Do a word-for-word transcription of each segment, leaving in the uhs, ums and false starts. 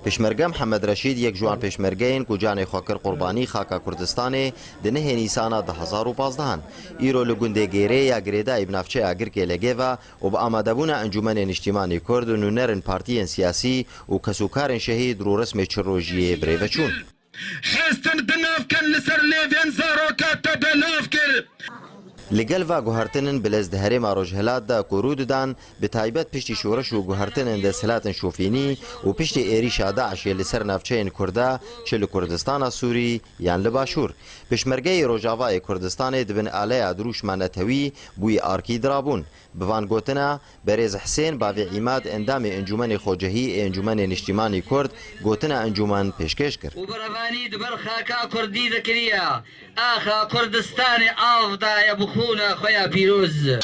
Pêşmerge Mihemed Reşîd yek ji wan pêşmergeyên ku canê xwe kir qurbanî xaka Kurdistanê di nehê Nîsana du hezar û pazdeh an. Îro li gundê Gêrê ya girêdayî bi navçeya Girkê Legê ve û bi amadebûna Encûmenê Niştîmanî Kurd û nûnerên partiyên siyasî û kesûkarên şehîd rûresmê çil rojiyê birêve çûn. Hestin di nav ken li ser lêvên zaroka te belav kir. Li gel va guhertinin bi lez di herêma Rojhilat de ku rû didan, bi taybet piştî şoreş û guhertinên desthilatên şofînî û piştî êrîşa DAIŞê li ser navçeyên Kurda, çi li Kurdistana Sûrî yan li Başûr. Pêşmergeyê Rojavayê Kurdistanê di bin aleya dirûşma netewî bûyî ARKî dirabûn. Bi van gotina, Berêz Hisên Bavê Îmad, endamê Encûmenê Xocehî ê Encûmenê Niştîmanî Kurd, gotina encûmen pêşkêş kir. û bi revanî di ber xaka Kurdî de kiriye. Axa Kurdistanê av daye bi xûna xwe ya pîroz.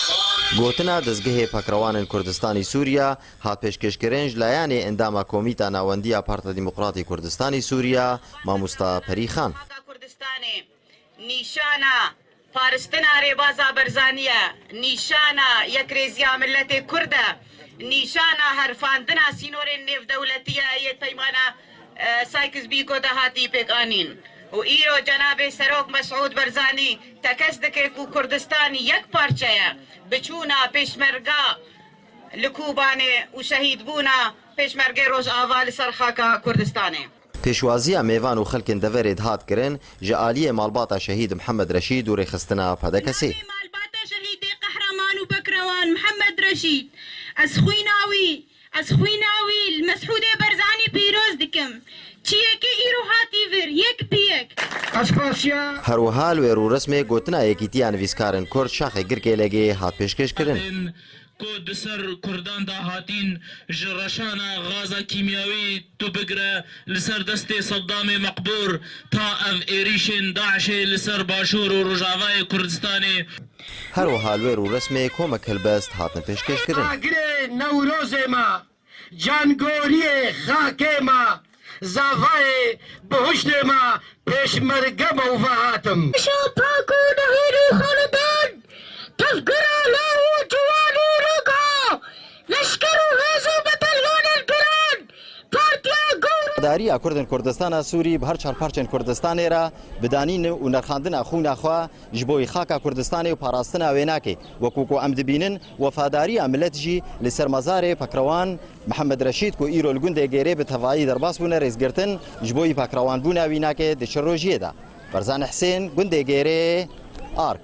Gotina Dezgehê Pekrewanên Kurdistanî Sûriya hat pêşkêşkirin ji layanê endama Komîta Nawendiya Parta Demokratî Kurdistanî Sûriya, Mamosta Perî Xan. Xaka Kurdistanê nîşana paristina rêbaza Barzanî ye, nîşana yekrêziya miletê Kurd e, nîşana herfandina sînorên nêvdewletî ye yê peymana, e, Sykes-Picot de hatî pêkanîn. Û îro cenabê Serok Mesûd Barzanî tekez dike ku Kurdistan yek parçe ye, bi çûna pêşmerga li Kobanê û şehîdbûna pêşmergê Rojava li ser xaka Kurdistanê. Pêşwaziya mêvan û xelkên deverê dihat kirin ji aliyê malbata şehîd Mihemed Reşîd û rêxistina P D K S'ê. Navê malbata şehîdê qehreman û bekrewan Mihemed Reşîd, ez xwîna wî, ez xwîna wî li Mesûdê Barzanî pîroz dikim. Çiyekê îro hatî vir, yek bi yek. Her wiha li wê rûresmê gotina Yekîtiya Nivîskarên Kurd Şaxê Girkê Legê hat pêşkêşkirin. Ku di ser Kurdan de hatîn, ji reşana gaza kîmyawî tu bigire li ser destê Seddamê Meqbûr ta ev êrîşên DAIŞê li ser Başûr û Rojavayê Kurdistanê. Her wiha li wê rûresmê komek helbest hatin pêşkêşkirin. Agirê Newrozê me, cangoriyê xakê me, zavayê bihuştê me, pêşmerge me û vehatim. Şapak û nehêrî xalidan, tevgera law û ciwan û roga, leşker û hêz û betelyanên giran, partiya gor. Wefadariya Kurdên Kurdistana Sûrî bi her çar parçên Kurdistanê re bi danîn û nirxandina xûna xwe ji bo xaka Kurdistanê û parastina wê nake. Wekû ku em dibînin, wefadariya milet jî li ser mezarê Pekrewan Mihemed Reşîd ku îro li gundê Gêrê bi tevayî derbas bûne rêzgirtin, ji bo yî pekrewanbûna wî nake di çi rojiyê de. Berzan Hisên, gundê Gêrê, ARK.